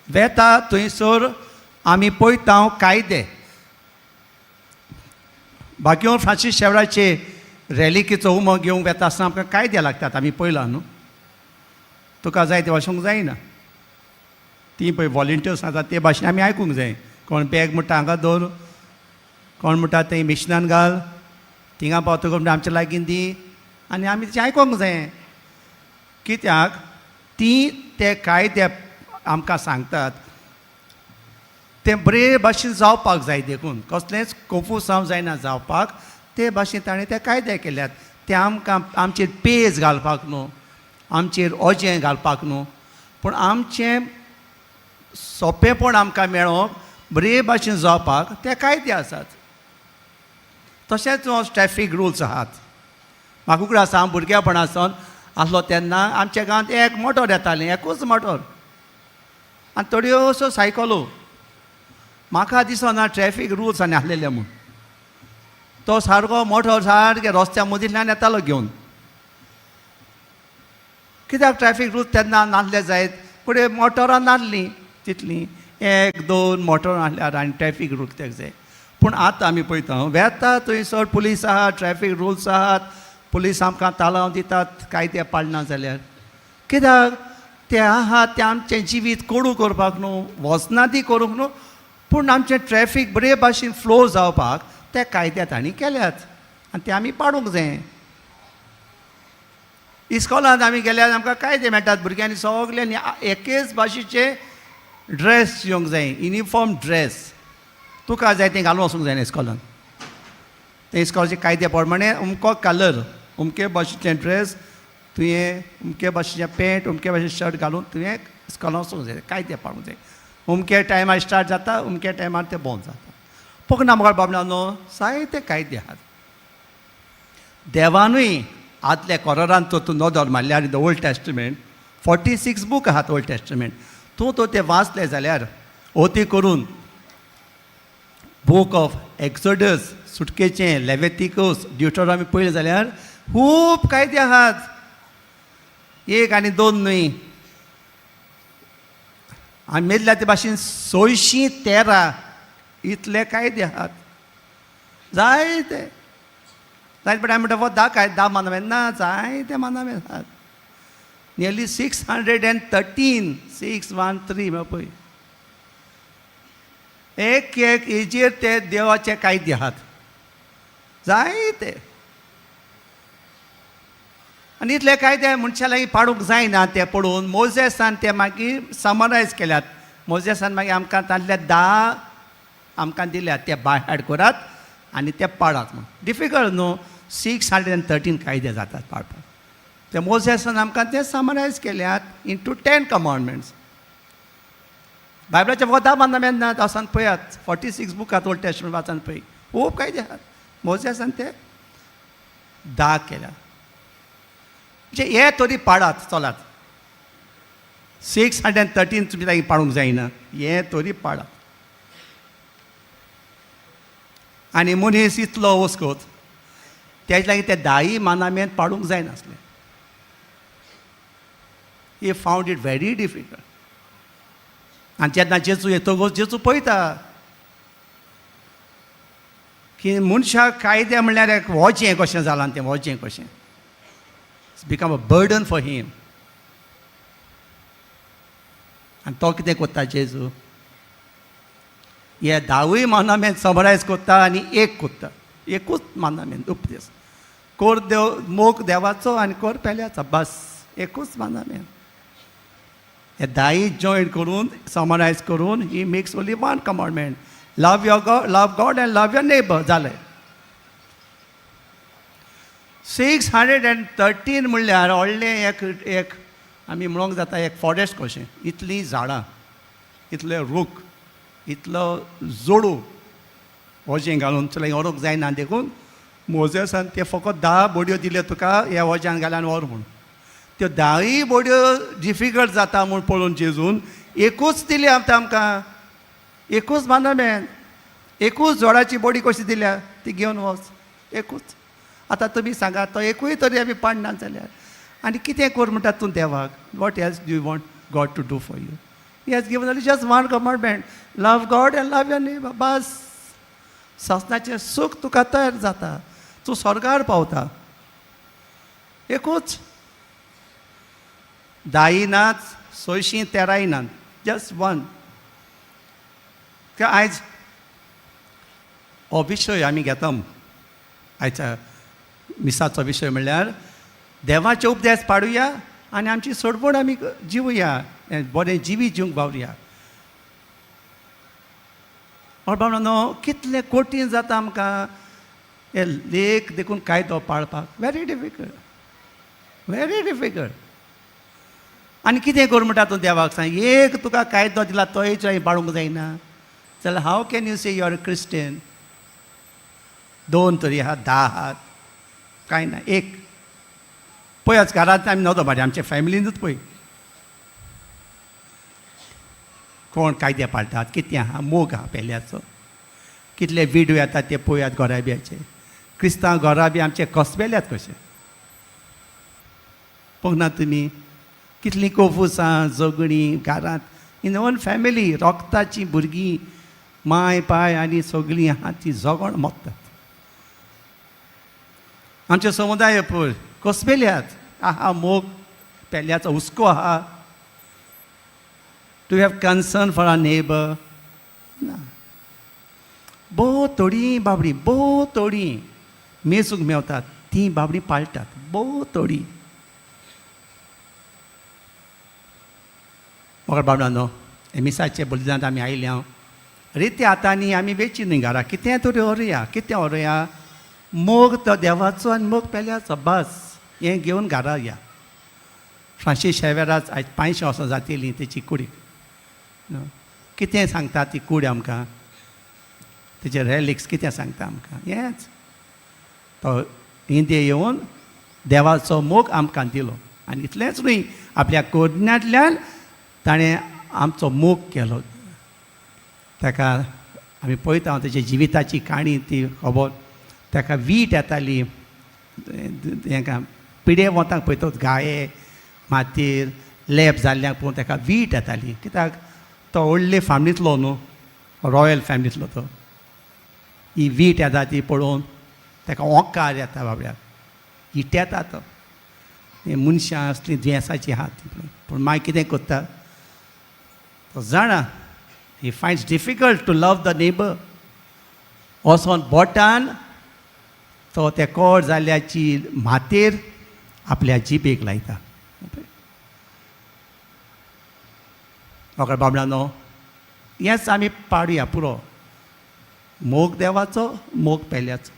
वेता थंयसर आमी पळयता कायदे. बाकी फ्रांसीस शेवराचे रॅलिकीचो उमो घेवंक वेता आसतना आमकां कायदे लागतात, आमी पळयला न्हू. तुका जाय ते वचूंक जायना. ती पळय वॉलंटियर्स आसा ते भाशेन आमी आयकूंक जाय. कोण बॅग म्हणटा हांगा दवर, कोण म्हणटा थंय मिशनान घाल, थिंगा पावतकच म्हणटा आमच्या लागीं दी, आनी आमी तें आयकूंक जाय. कित्याक ती ते कायदे आमकां सांगतात तें बरे भाशेन जावपाक जाय, देखून कसलेंच कोफुसांव जायना जावपाक ते भाशेन ताणें ते कायदे केल्यात. ते आमकां आमचेर पेज घालपाक न्हू, आमचेर ओजें घालपाक न्हू, पूण आमचें सोंपेंपण आमकां मेळोंक बरे भाशेन जावपाक ते कायदे आसात. तशेंच ट्रॅफीक रुल्स आहात. म्हाका उगडास आसा, हांव भुरगेपणा आसून आसलो तेन्ना आमच्या गांवांत एक मोटोर येतालें, एकूच मोटोर आनी थोड्योश्यो सायकलो. म्हाका दिसना ट्रॅफीक रुल्स आनी आसलेले म्हूण. तो सारको मोटोर सारके रस्त्या मदींतल्यान येतालो घेवन. कित्याक ट्रॅफीक रुल्स तेन्ना नासले जायत, पूण मोटोरां नासलीं तितलीं, एक दोन मोटोरां आसल्यार आनी ट्रॅफीक रूल कित्याक जाय. पूण आतां आमी पळयता वेता थंयसर पुलीस आहात, ट्रॅफीक रुल्स आहात, पुलीस आमकां तालांव दितात कायदे पाळना जाल्यार. कित्याक ते आहात ते आमचें जिवीत कोडू करपाक न्हू, वचना ती करूंक न्हू, पूण आमचें ट्रॅफीक बरे भाशेन फ्लो जावपाक ते कायदे तांणी केल्यात आनी ते आमी पाडूंक जाय. इस्कॉलांत आमी गेल्यार आमकां कायदे मेळटात, भुरग्यांनी सगल्यांनी एकेच भाशेचे ड्रेस येवंक जाय, युनिफॉर्म ड्रेस. तुका जाय तें घालून वचूंक जायना इस्कॉलान. ते इस्कॉलाचे कायदे प्रमाणे अमको कलर, अमके भाशेचें ड्रेस, तुवें अमके भाशेचें पेंट, अमके भाशेचें शर्ट घालून तुवें इस्कॉलान वचूंक जाय, कायदे पाळूंक जाय. अमके टायमार स्टार्ट जाता, अमके टायमार तें बंद जाता. पोकना मुखार बाबडानो जायते कायदे आहात. देवानूय आदल्या कोरारान तो तूं नदर मारल्यार the old testament 46 book आहात ओल्ड टेस्टमेंट. तूं तो ते वाचले जाल्यार ओती करून बूक ऑफ एक्सोडस, सुटकेचें, लेवेतिकस, ड्युटोरॉमी पळयलें जाल्यार खूब कायदे आहात, एक आनी दोन न्हय. आनी मेजल्या ते भाशेन 613 इतले कायदे आहात, जायते जायते. पण आमी म्हणटा हो 10 काय 10 मानामेन ना, जायते मानामेन आहात. नियरली 613, 613 म्हळ्यार पळय एक एक हेजेर ते देवाचे कायदे आहात जायते. आनी इतले कायदे मनशा लागीं पाडूंक जायना. ते पळोवन मोजेसान ते मागीर समरायज केल्यात. मोजेसान मागीर आमकां तांतले 10 आमकां दिल्यात, ते बाय हाड करात आनी ते पाडात म्हूण. डिफिकल्ट न्हू, 613 कायदे जातात पाळपाक. ते मोजेसान आमकां ते समरायज केल्यात इंटू 10 कमांडमेंट्स. बायबलाच्या फकत 10 मानामेन ना, वचून पळयात 46 बुकात ओल्ड टेस्टमेंट वाचून पळय, खूब कायदे आहात. मोजेसान ते 10 केल्यात, म्हणजे हे तरी पाडात चलात. 613 तुमी लागीं पाडूंक जायना, हे तरी पाडात. आनी मनीस इतलो वस्कोत तेज लागीं ते 10 मानामेन पाडूंक जायनासलें. He found it very difficult. आनी जेन्ना जेजू येतकच जेजू पळयता की मनशाक कायदे म्हणल्यार एक वजें कशें जालां, तें वजें कशें, it's become a burden for him. आनी तो कितें करता जेजू, हे 10 मानामेन समरायज करता आनी एक करता, एकूच मानामेन उपदेश कोर देव मोग देवाचो आनी कोर पेल्याचो, बस एकूच मानामेन. हे 10 जॉयन करून समरायज करून he makes only one commandment, love your God, love God and love your neighbour. जालें. 613 म्हणल्यार व्हडलें एक एक आमी म्हणूंक जाता एक फॉरेस्ट कशें, इतलीं झाडां, इतले रूख, इतलो जोडू वजें घालून चल व्हरूंक जायना. देखून मोजेसान ते फकत 10 बोडयो दिल्यो तुका ह्या वज्यान घाल्यान व्हर म्हूण. त्यो 10 बोडयो डिफिकल्ट जाता म्हूण पळोवन जेजून एकूच दिली आमकां, आमकां एकूच मानमेन, एकूच जोडाची बोडी कशी दिल्या ती घेवन वच, एकूच. आतां तुमी सांगा तो एकूय तरी आमी पाडना जाल्यार आनी कितें कर म्हणटा तूं देवाक? What else do you want God to do for you? He has given only just one commandment, love God and love your neighbour. बस, सासणाचें सूख तुका तयार जाता, तूं स्वर्गार पावता. एकूच, धायी नात, सयशीं तेराय नात, जस्ट वन. आयज हो विशय आमी घेता. आयच्या मिसाचो विशय म्हणल्यार देवाचे उपदेश पाडुया आनी आमची सोडवण आमी जिवया, बरें जिवीत जिवंक वावरुया. बाबा, कितलें कठीण जाता आमकां हे लेख देखून कायदो पाळपाक. Very difficult, very difficult. आनी कितें कर म्हणटा तूं देवाक सांग, एक तुका कायदो दिला तोय हांवें पाळूंक जायना जाल्यार how can you say you are Christian? दोन तरी आहात, 10 आहात, कांय ना. एक पळयाच घरांत आमी नदो मारी, आमच्या फॅमिलीनूच पळय कोण कायदे पाळटात, कितें आहा, मोग आहा पेल्याचो. कितले विडो येतात ते पळयात घराब्याचे. क्रिस्तांव घराबे आमचे कसबेल्यात कशे पळोवंक ना तुमी? कितलीं कोफुसां झगडीं घरांत, इन वन फॅमिली, रोगताचीं भुरगीं, माय पाय आनी सगळीं आहा तीं झगड मोगतात. आमचे समुदाय पळय कसबेल्यात आहा, मोग पेल्याचो हुस्को आहा. To have concern for our neighbour ना. भोव थोडीं बाबडीं, भोव थोडीं मेजूंक मेवतात तीं बाबडीं पाळटात, भोव थोडीं. मगर बाबडानो, हे मिसाचे बलिदानांत आमी आयले हांव रित्या हातांनी आमी वेची न्हय घरा. कितें तरी व्हरुया. कितें व्हरुया? मोग तो देवाचो आनी मोग पेल्याचो, बस, हें घेवन घरा या. फ्रांसीस शेवेराच आयज 500 वर्सां जातेलीं तेची कुडीक. कितें सांगता ती कूड आमकां? तेचे रेलिक्स कितें सांगता आमकां? हेंच, तो इंदे येवन देवाचो मोग आमकां दिलो आनी इतलेंच न्हय, आपल्या कोरण्यांतल्यान ताणें आमचो मोग केलो. ताका आमी पळयता तेच्या जिविताची काणी, ती खबर. ताका वीट येताली, हेका पिडे वताक पळयता, गाये मातयेर लेप जाल्ल्याक पळोवन ताका वीट येताली. कित्याक? तो व्हडले फॅमिलींतलो न्हू, रॉयल फॅमिलींतलो तो. ही वीट येता ती पळोवन ताका ओंकार येता, बाबड्याक इटेता तो. ही मनशां असलीं दुयेंसाचीं आहात ती. पूण मागीर कितें करता तो जाणा, he finds difficult to love the neighbour. वचोन बोटान तो त्या कोड जाल्ल्याची मातेर आपल्या जिबेक लायता. म्हाका बाबडानो, हेंच आमी पाडुया पुरो, मोग देवाचो, मोग पेल्याचो.